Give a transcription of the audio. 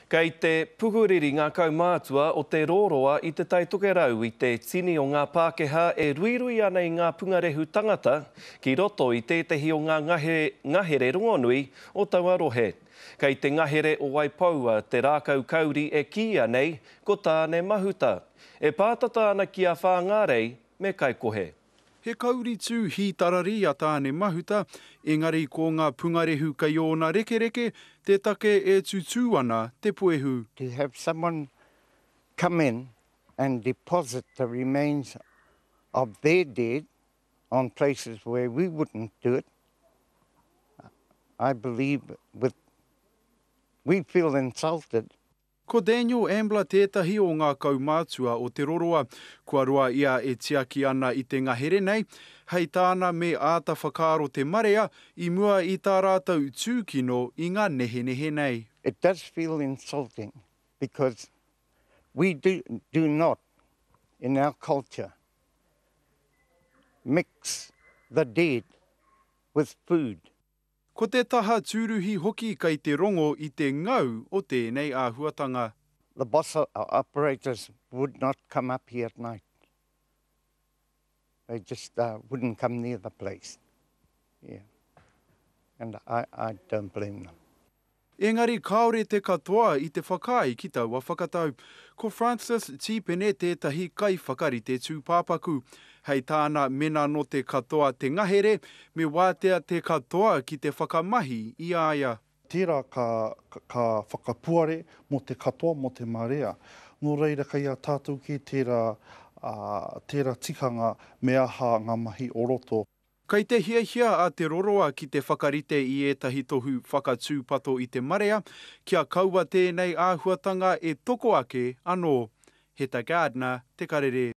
Kei te pukuriri ngā kaumātua o Te Rōroa i Te Tai Tokerau i te tini o ngā Pākehā e ruirui ana i ngā pungarehu tangata ki roto i tētehi o ngā ngahere rongonui o taua rohe. Kei te ngahere o Waipoua te rākau kauri e kīia nei ko Tāne Mahuta, e pātata ana ki a Whāngārei me Kaikohe. He kauri tū hītararī a Tāne Mahuta, engari ko ngā pungarehu kei ōna rekereke te take e tutū ana te puehu. To have someone come in and deposit the remains of their dead on places where we wouldn't do it, I believe with we feel insulted. Ko Daniel Ambler tētahi o ngā kaumātua o Te Roroa. Kua roa ia e tiaki ana i te ngahere nei. Hei tāna me āta whakaaro te marea i mua i tā rātou tūkino i ngā nehenehe nei. It does feel insulting because we do do not in our culture mix the dead with food. Ko te taha tūruhi hoki kei te rongo i te ngau o tēnei āhuatanga. The bus operators would not come up here at night. They just wouldn't come near the place. Yeah. And I, I don't blame them. Engari kāore te katoa i te whakaae ki taua whakatau. Ko Francis Tīpene tētahi kaiwhakarite tūpāpaku. Hei tāna mena nō te katoa te ngahere, me wātea te katoa ki te whakamahi i a ia. Tērā ka, ka whakapuare mō te katoa, mō te marea. Nō reira kei a tātou kē tērā, ā, tērā tikanga me aha ngā mahi o roto. Kei te hiahia a Te Roroa ki te whakarite i ētahi tohu whakatūpato i te marea, kia kaua tēnei āhuatanga e toko ake anō. Heta Gardiner, Te Karere.